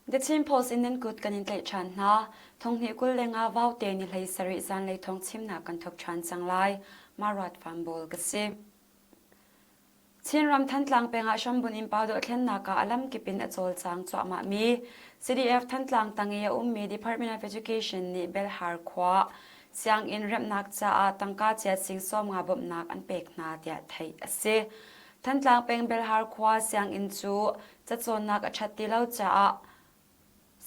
The Chin Post in nan kut kan in tlaih ṭhan hna. Thonghnih 25 Vaute ni 17 zanlei thawng chimnak kan thawk ṭhan cang lai. Maruat Vanbawl ka si. Chinram Thantlang peng ah hrambunh in pau dohthlennak ah a lamkip in a cawlcang cuahmahmi CDF Thantlang tang i a ummi Department of Education nih Belhar khua sianginn remhnak caah tangka chiat sing 50 bawmhnak an pek hna tiah theih a si. Thantlang peng Belhar khua sianginn cu cacawnnak a ṭhat ti lo caah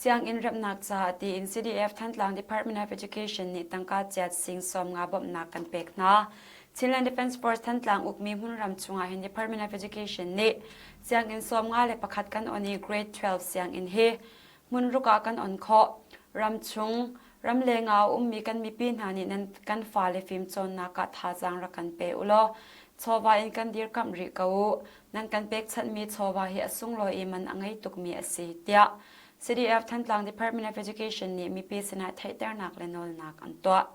Sianginn remhnak caah tiin CDF Thantlang Department of Education nih tangka chiat sing 50 bawmhnak kan pek hna. Chinland Defence Force Thantlang ukmi hmunram chungah hin Department of Education nih sianginn 51 kan on i Grade 12 sianginn hi hmunruk ah kan on khawh. Ramchung, ramleng ah a ummi kan mipi hna nih nan kan fale fimcawnnak ah thazaang rak kan pe u law chawva in kan dirkamh rih ko u. Nan kan pekchanhmi chawva hi a sunglawi i man a ngei tukmi a si, tiah CDF Thantlang Department of Education nih mipi sinah theihternak le nawlnak an tuah.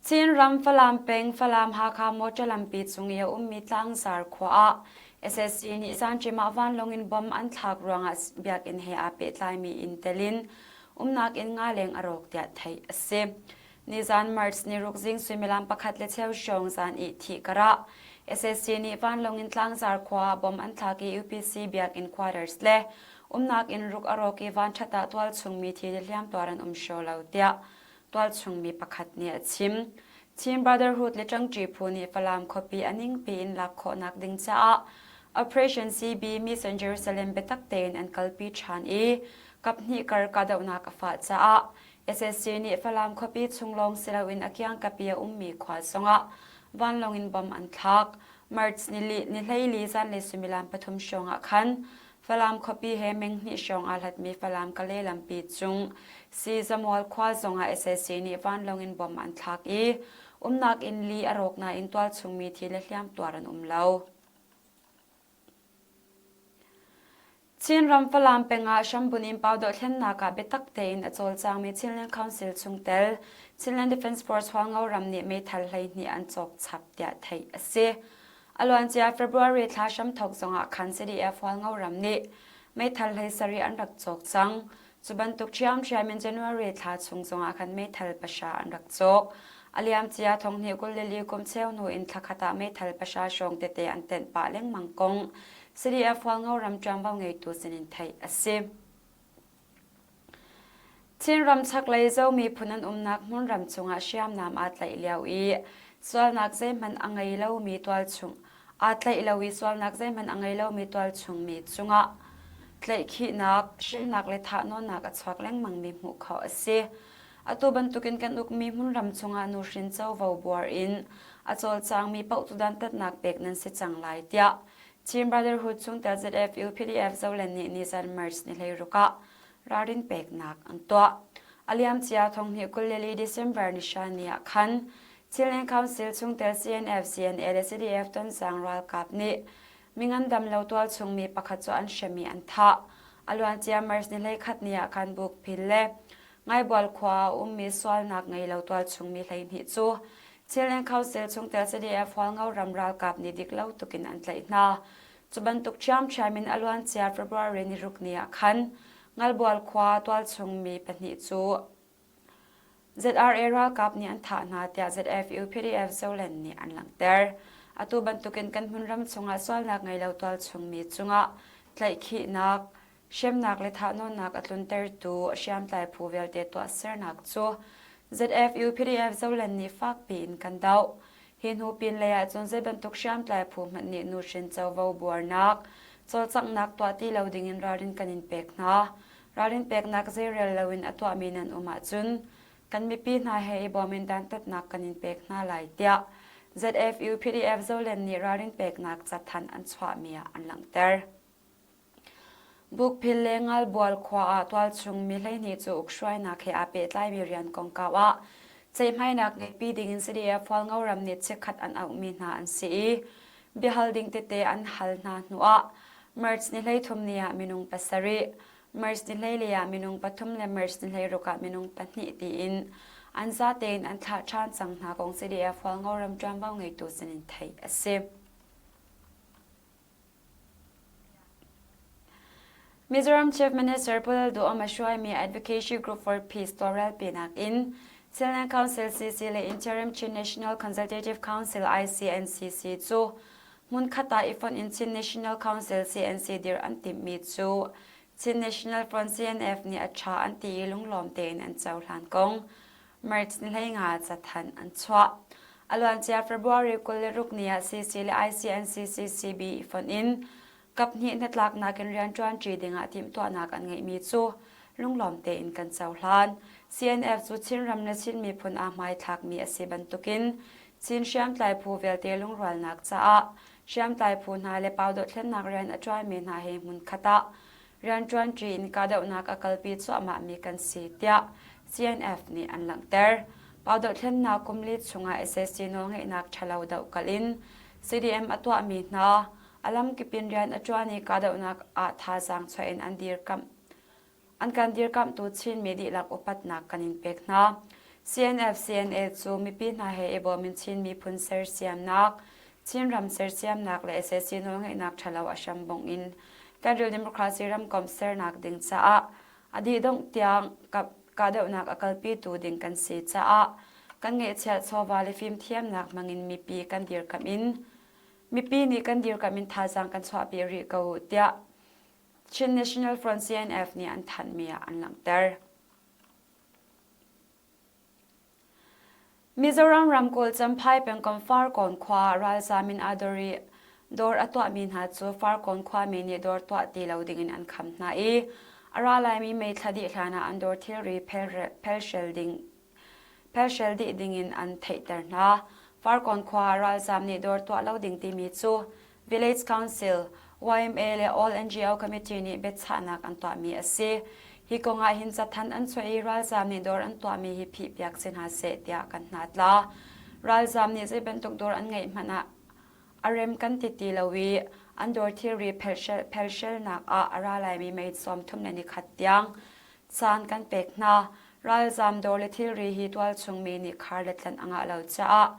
Chinram Falam peng Falam Hakha motor lampi cung i a ummi Tlangzar khua ah SSC nih zanṭim ah vanlawng in bomb an thlak ruangah biakinn he aa pehtlaimi inn tel in umnak inn nga leng a rawk tiah theih a si. Nizan March ni ruk zing suimilam pakhat le cheu hrawng zan i thih karah SSC nih vanlawng in Tlangzar khua ah bom an thlak i UPC biakinn quarters le umnak inn ruk a rawk i vanṭhat ah tualchung mi thi le hliamtuar an um hraw lo tiah tualchung mi pakhat nih a chim. Chin Brotherhood le ṭangṭi phu nih Falam khuapi a ningpi in lak khawhnak ding caah Operation CB Mission Jerusalem biatak tein an kalpi ṭhan i kaphnih kar kahdohnak a fah caah SSC nih Falam khuapi chung lawng si loin a kiangkapi a ummi khua zongah vanlawng in bom an thlak. March ni 14 zanlei suimilam pathum hrawng ah khan Falam khuapi he meng hnih hrawng aa hlatmi Falam Kale lampi cung Sizamual khua zongah SAC nih vanlawng in bom an thlak i umnak inn li a rawk nain tualchungmi thi le hliamtuar an um lo. Chinram Falam peng ah hrambunh in pau dohthlennak ah biatak tein a cawlcangmi Chinland Council chungtel Chinland Defence Force Hualngo ram nih meithal 12 an cawk chap tiah theih a si. A luancia February thla hramthawk zongah khan CDF Hualngo ram nih meithal 17 an rak cawk cang. Cu bantuk ṭhiamṭhiam in January thla chung zongah khan meithal pahra an rak cawk. A liamcia thonghnih 22 kum cheu hnu in thla khat ah meithal pahra hrawng tete an tenh pah lengmang kong CDF Hualngo ram ṭuanvo ngeitu sinin theih a si. Chinram chaklei Zo miphun an umnak hmunram chungah hriamnam aa tlaih lio i sualnak zeihmanh a ngei lomi tualchung aa tlaih lo i sualnak zeihmanh a ngei lomi tualchung mi cungah tlaihkhihnak, hremnak le thahnawnnak a chuak lengmangmi hmuh khawh a si. Atu bantukin kan ukmi hmunram chungah nuhrin covo buar in a cawlcangmi paoh cu dantatnak pek nan si cang lai tiah Chin Brotherhood chungtel ZFU PDF Zoland nih nizan March ni 16 ah ralrin peknak an tuah. A liamcia thonghnih 24 December ni hra ni ah khan Chinland Council chungtel CNF, CNA le CDF tonzang ralkap nih mingandam lo tualchung mi pakhat cu an hrem i an thah. A luancia March ni 11 ni ah khan Bukphil le Ngaibual khua ah a ummi sualnak ngei lo tualchung mi 12 cu Chinland Council chungtel CDF Hualngo ram ralkap nih dik lo tukin an tlaih hna. Cu bantuk ṭhiamṭhiam in a luancia February ni ruk ni ah khan Ngalbual khua tualchung mi pahnih cu ZRA ralkap nih an thah hna tiah ZFU PDF Zoland nih an langhter. Atu bantukin kan hmunram chungah sualnak ngei lo tualchung mi cungah tlaihkhihnak, hremnak le thahnawnnak a tluntertu hriamtlai phu vialte tuahsernak cu ZFU PDF Zoland nih fakpi in kan doh. Hi hnu pinlei ahcun zei bantuk hriamtlai phu hmanh nih nuhrin covo buarnak, cawlcanghnak tuah ti lo dingin ralrin kan in pek hna. Ralrin peknak zeirel loin a tuahmi nan um ahcun kan mipi hna he i bawm in dantatnak kan in pek hna lai tiah ZFU PDF Zoland nih ralrin peknak cathanh an chuahmi ah an langhter. Bukphil le Ngalbual khua ah tualchung mi 12 cu ukhruainak he aa pehtlaimi rian kongkau ah ceihmainak ngeihpi dingin CDF Hualngo ram nih chikkhat an auhmi hna an si i biahal ding tete an hal hna hnuah March ni 33 ni ah minung pasarih, March ni 14 ah minung pathum le March ni 16 ah minung pahnih tiin an zatein an thlah ṭhan cang hna kong CDF Hualngo ram ṭuanvo ngeitu sinin theih a si. Mizoram Chief Minister Pu Lalduhoma hruaimi Advocacy Group for Peace tawlrelpinak in Chinland Council CC le Interim Chin National Consultative Council ICNCC cu hmunkhat ah i fonh in Chin National Council CNC dirh an timhmi cu Chin National Front CNF nih a ṭha an ti i lunglawm tein an cohlan kong March ni 15 cathanh an chuah. A luancia February 26 ni ah CC le ICNCCCB i fonh in kaphnih hnatlaknak in rianṭuanṭi dingah timhtuahnak an ngeihmi cu lunglawm tein kan cohlan. CNF cu Chinram le Chin miphun aa hmaithlakmi a si bantukin Chin hriamtlai phu vialte lungrualnak caah hriamtlai phu hna le pau dothlennak rian a ṭuanmi hna he hmunkhat ah rianṭuanṭi in kahdohnak a kalpi cuahmahmi kan si tiah CNF nih an langhter. Pau dothlennak kum li chungah sac nawlngeihnak ṭhalo dohkalh in CDM a tuahmi hna a lamkip in rian a ṭuan i kahdohnak ah thazaang chuah in an dirkamh. An kan dirkamhtu Chinmi dihlak upatnak kan in pek hna. CNF CNA cu mipi hna he i bawm in Chin miphun sersiamnak, Chinram sersiamnak le sac nawlngeihnak ṭhalo a hrambongh in Federal Democracy ramkomh sernak ding caah a dihdongh tiang kahdohnak a kalpitu ding kan si caah kan ngeihchiah chawva le fimthiamnak hmangin mipi kan dirkamh in mipi nih kan dirkamh in thazaang kan chuahpi rih ko tiah Chin National Front CNF nih an thanhmi ah an langhter. Mizoram ramkulh Champhai pengkomh Farkawn khua ralzaam in aa dor i dawr a tuahmi hna cu Farkawn khuami nih dawr tuah ti lo dingin an kham hna i a ra laimi May thla dih hlan ah an dawr thilri phelhrel ding Phelhrel dih dingin an theihter hna. Farkawn khua ralzaam nih dawr tuah lo ding timi cu Village Council, YMA le All NGO Committee nih biachahnak an tuahmi a si. Hi kong ah hin cathanh an chuah i ralzaam nih dawr an tuahmi hi phihpiak si hna seh tiah kan hna tla. Ralzaam nih zei bantuk dawr an ngeih hmanh ah a rem kan ti ti lo i an dawr thilri phelhrelnak ah a ra laimi mei 34 tiang caan kan pek hna. Ralzaam dawr le thilri hi tualchung mi nih khar le tlanh a ngah lo caah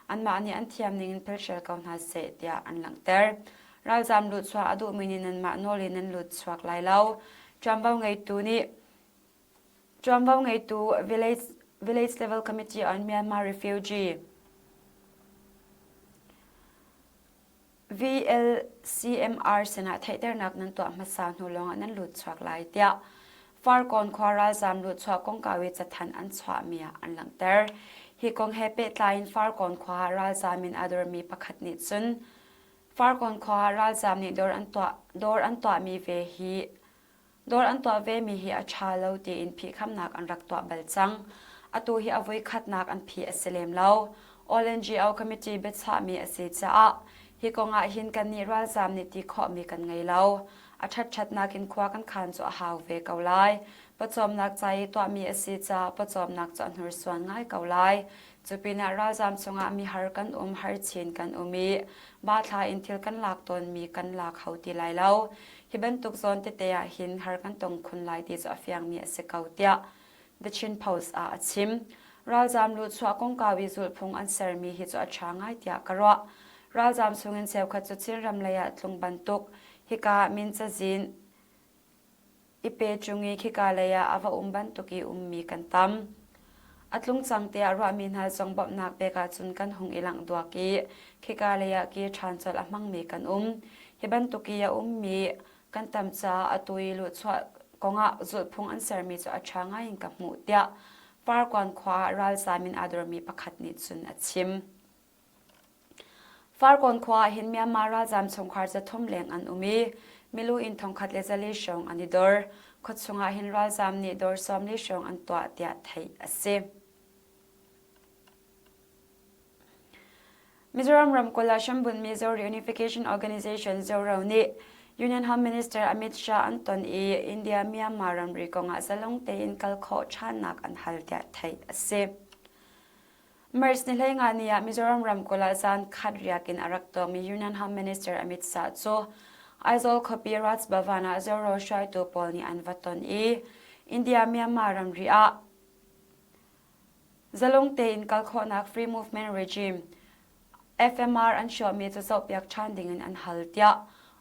anmah nih an thiam ning in phelhrel ko hna seh tiah an langhter. Ralzaam luhchuah a duhmi nih nanmah nawl in nan lut chuak lai lo. Ṭuanvo ngeitu nih ṭuanvo ngeitu Village, Village Level Committee on Myanmar Refugee VLCMR sinah theihternak nan tuah hmasa hnu lawngah nan lut chuak lai tiah Farkawn khua ralzaam luhchuah kongkau i cathanh an chuahmi ah an langhter. Hi kong he pehtlai in Farkawn khua ah ralzaam in aa dormi pakhat nih cun Farkawn khua ah ralzaam nih dawr an tuah dawr an tuahmi ve hi Dawr an tuah vemi hi a ṭha lo tiin phihkhamnak an rak tuah bal cang. Atu hi a voikhatnak an phih a si lem lo. All NGO Committee biachahmi a si caah hi kong ah hin kannih ralzaam nih ti khawhmi kan ngei lo. A ṭhatṭhatnak in khua kan khaan cu a hau ve ko lai. Pawcawmnak ca i tuahmi a si caah pawcawmnak cu a hnursuan ngai ko lai. Cupinah ralzaam chungah mihar kan um, harchin kan um i bathla in thil kan lak tawnmi kan la kho ti lai lo. Hi bantuk zawn tete ah hin har kan tong khun lai ti cu a fiangmi a si ko tiah The Chin Post ah a chim. Ralzaam luhchuah kongkau i zulhphung an sermi hi cu a ṭha ngai tiah ka ruah. Ralzaam chungin cheukhat cu Chinram lei ah tlung bantuk hika ah min cazin i pe ṭung i khika lei ah a va um bantuk i ummi kan tam. A tlung cang tiah ruahmi hna zong bawmhnak pek ahcun kan hung i langh duak i khika lei ah kir ṭhan colh a hmangmi kan um. Hi bantuk i a ummi kan tam caah atu i luhchuah kongah zulhphung an sermi cu a ṭha ngaiin ka hmuh tiah Farkuan khua ah ralzaam in aa dormi pakhat nih cun a chim. Farkawn khua ah hin Myanmar ralzaam chungkhar 300 leng an um i milu inn 1400 hrawng an i dor. Khuachung ah hin ralzaam nih dawr 40 hrawng an tuah tiah theih a si. Mizoram ramkulh ah hrambunhmi Zo Reunification Organization ZORO nih Union Home Minister Amit Shah an ton i India-Myanmar ramri kongah zalong tein kal khawh ṭhannak an hal tiah theih a si. March ni 15 ni ah Mizoram ramkulh ah zan khat riak in a rak tuakmi Union Home Minister Amit Shah cu Aizawl khuapi Raj Bhavan ah Zoro hruaitu pawl nih an va ton i India-Myanmar ramri ah zalong tein kal khawhnak Free Movement Regime FMR an hrawhmi cu zohpiak ṭhan dingin an hal tiah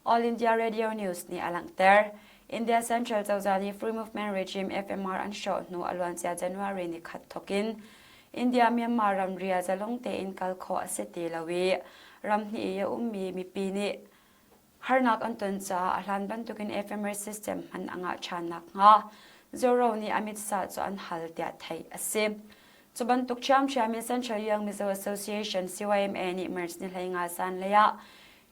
All India Radio News nih a langhter. India Central cozah nih Free Movement Regime FMR an hrawh hnu a luancia January ni khat thawkin India Myanmar ramri ah zalong tein kal khawh a si ti lo i ramhnih i a ummi mipi nih harnak an ton caah a hlan bantukin FMR system hman a ngah ṭhan nakhnga Zoro nih Amit Shah cu an hal tiah theih a si. Cu bantuk ṭhiamṭhiam in Central Young Mizo Association CYMA nih March ni 15 zanlei ah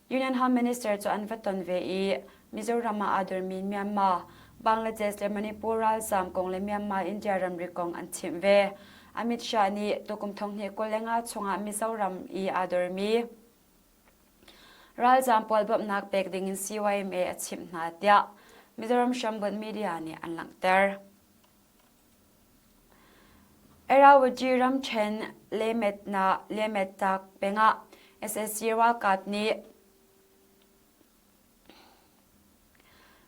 Union Home Minister cu an va ton ve i Mizoram ah aa dormi Myanmar, Bangladesh le Manipur ralzaam kong le Myanmar-India ramri kong an chimh ve. Amit Shah nih tukum 2025 chungah Mizoram i aa dormi ralzaam pawl bawmhnak pek dingin CYMA a chimh hna tiah Mizoram hrambunh media nih an langhter. Irrawaddy ramṭhen Lemetnak pengah sac ralkap nih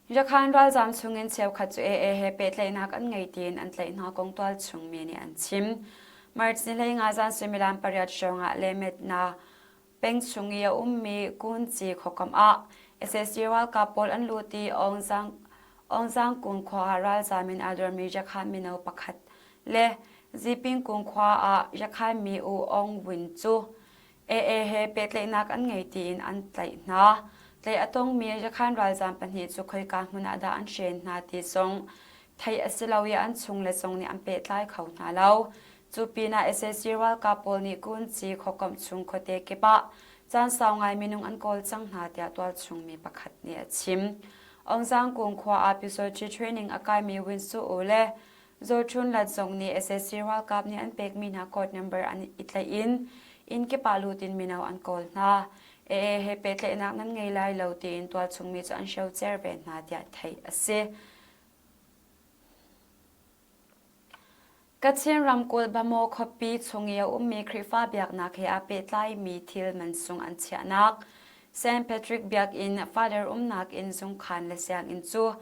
Yakhan ralzaam chungin cheukhat cu AA he pehtlaihnak an ngei tiin an tlaih hna kong tualchung mi nih an chim. March ni 15 zan suimilam pariat hrawngah Lemetna Peng chung i a ummi Kunci khuakam ah sac ralkap pawl an lut i Aungzangkung khua ah ralzaam in aa dormi Yakhan mino pakhat le Zipingkung khua ah Yakhan mi U Aung Win cu AA he pehtlaihnak an ngei tiin an tlaih hna. Tlaih a tongmi Yakhan ralzaam pahnih cu khoika hmun ah dah an hren hna ti zong theih a si lo i an chungle zong nih an pehtlai kho hna lo. Cu pinah sac ralkap pawl nih Kunci khuakomh chung khuate kip ah caan sau ngai minung an kawl cang hna tiah tualchung mi pakhat nih a chim. Aungzangkung khua ah Pyusawhti training a kaimi Win Su Oo le Zaw Htun Lat zong nih sac ralkap nih an pekmi hna code number an i tlaih in inn kip ah lut in mino an kawl hna. AA he pehtlaihnak nan ngei lai lo tiin tualchung mi cu an hrocer ve hna tiah theih a si. Kachin ramkulh Bamaw khuapi chung i a ummi Khrihfa biaknak he aa pehtlaimi thil mansung an chiahnak St. Patrick Biakinn Father umnak inn zungkhan le sianginn cu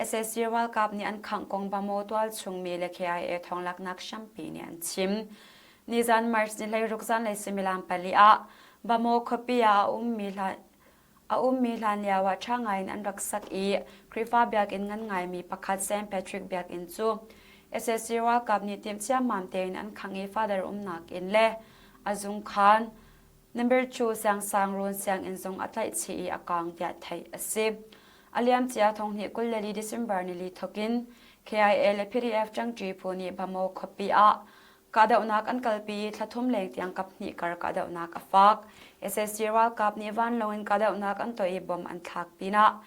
sac ralkap nih an khangh kong Bamaw tualchung mi le KIA thawnglaknak hrampi nih an chim. Nizan March ni 16 zanlei suimilam pali ah Bamaw khuapi ah a ummi A ummi hlan lioah ṭha ngaiin an rak sak i Khrihfa biakinn ngan ngaimi pakhat St. Patrick Biakinn cu sac ralkap nih timh ciammam tein an khangh i Father umnak inn le a zungkhaan number two siangsangruun sianginn zong a tlaih chih i a kaang tiah theih a si. A liamcia thonghnih 24 December nili thawkin KIA le PDF ṭangṭi phu nih Bamaw khuapi ah Kahdohnak an kalpi i thla thum leng tiang kaphnih kar kahdohnak a fak. Sac ralkap nih vanlawng in kahdohnak an tuah i bom an thlak pinah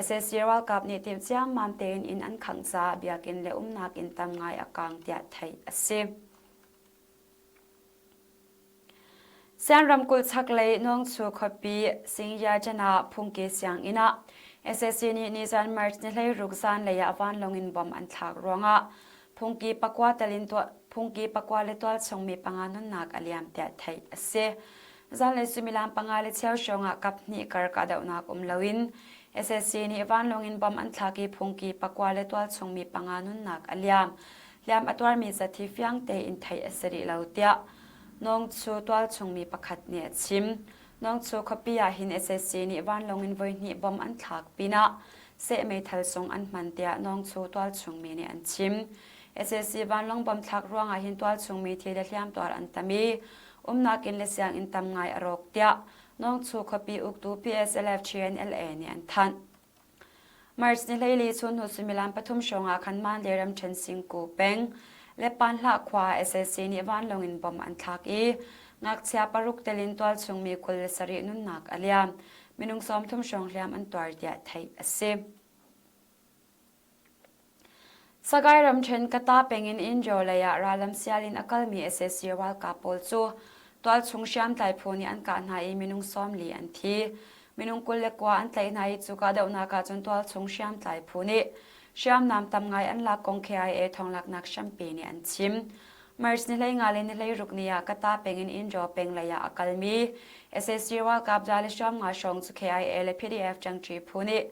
sac ralkap nih timh ciammam tein inn an khangh caah biakinn le umnak inn tam ngai a kaang tiah theih a si. Sian ramkulh chaklei Nawngchu khuapi Singyajan ah phungki sianginn ah sac nih nizan March ni 16 zanlei ah vanlawng in bom an thlak ruangah phungki pakua tel in tuah phungki pakua le tualchung mi panga nunnak a liam tiah theih a si. Zanlei suimilam panga le cheu hrawng ah kap hnih kar kahdohnak um loin sac nih vanlawng in bom an thlak i phungki pakua le tualchung mi panga nunnak a liam. Hliam a tuarmi zat hi fiang tein theih a si rih lo tiah Nawngchu tualchung mi pakhat nih a chim. Nawngchu khuapi ah hin sac nih vanlawng in voihnih bom an thlak pinah seh meithal zong an hman tiah Nawngchu tualchung mi nih an chim. Sac vanlawng bom thlak ruangah hin tualchung mi thi le hliamtuar an tam i umnak inn le sianginn tam ngai a rawk tiah Nawngchu khuapi uktu PSLF TNLA nih an thanh. March ni 14 chun hnu suimilam pathum hrawng ah khan Mandalay ramṭhen Singku peng le Panhlah khua ah sac nih vanlawng in bomb an thlak i ngakchia paruk tel in tualchung mi 27 nunnak a liam. Minung 30 hrawng hliam an tuar tiah theih a si. Sagaing ramṭhen Kata peng in Injo lei ah rallam sial in a kalmi sac ralkap pawl cu tualchung hriamtlai phu nih an kah hna i minung 40 an thi. Minung 29 an tlaih hna i cu kahdohnak ah cun tualchung hriamtlai phu nih hriamnam tam ngai an lak kong KIA thawnglaknak hrampi nih an chim. March ni 15 le ni 16 ni ah Kata peng in Injo peng lei ah a kalmi sac ralkap za le hriamnga hrawng cu KIA le PDF ṭangṭi phu nih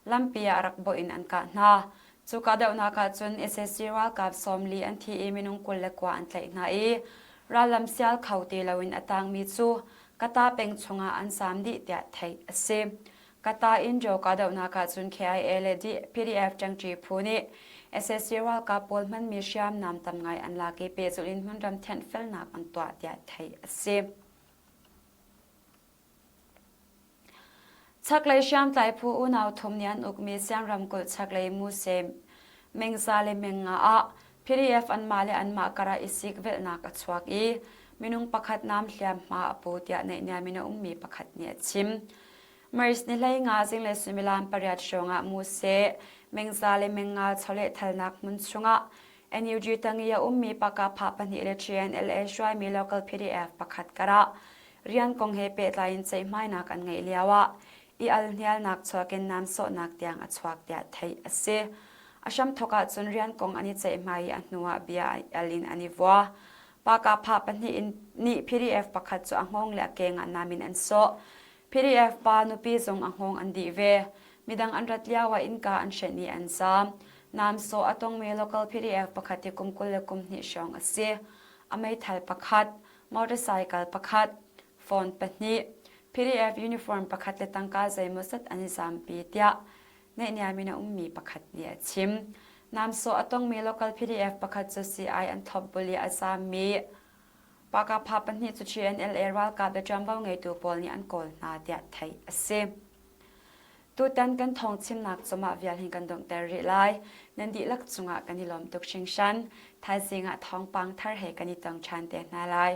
lampi ah rak bawh in an kah hna. Cu kahdohnak ah cun sac ralkap 40 an thi i minung 29 an tlaih hna i rallam sial kho ti loin a tangmi cu Kata peng chungah an zaam dih tiah theih a si. Kata in Joe kahdohnak ahcun KIA le PDF ṭangṭi phu nih sac ralkap pawl hmanmi hriamnam tam ngai an lak i pehzulh in hmunram thianhfelnak an tuah tiah theih a si. Chaklei hriamtlai phu unau thum nih an ukmi Siang ramkulh chaklei Muse mengza le mengnga ah PDF anmah le anmah karah i sikvelhnak a chuak i minung pakhat nam hliamhma a pu tiah naihniam in a ummi pakhat nih a chim. Maris ni 15 zinglei suimilam pariat hrawngah Muse mengza le mengnga chawlehthalnak hmun chungah NUG tang i a ummi Pakapha pahnih le TNLA hruaimi local PDF pakhat karah rian kong he pehtlai in ceihmainak an ngeih lioah i alhnialnak chuakin nam sawhnak tiang a chuak tiah theih a si. A hramthawk ahcun rian kong an i ceihmai i a hnuah bia al in an i vua. Pakapha pahnih in nih PDF pakhat cu a hngawng le a keng ah nam in an sawh. PDF pa nupi zong a hngawng an dih ve. Midang an rat lio ah innka an hrenh i an zaam. Nam sawh a tongmi local PDF pakhat hi kum 22 hrawng a si. A meithal pakhat, motorcycle pakhat, phone pahnih, PDF uniform pakhat le tangka zeimawzat an i zaampi tiah naihniam in a ummi pakhat nih a chim. Namsawh a tongmi local PDF pakhat cu CI an thlopbul i a zaammi Pakapha pahnih cu GNLA ralkap le ṭuanvo ngeitu pawl nih an kawl hna tiah theih a si. Tutan kan thawng chimnak cu mah vial hin kan donghter rih lai. Nan dihlak cungah kan i lawm tuk hringhran. Thaizing ah thawngpang thar he kan i tong ṭhan te hna lai.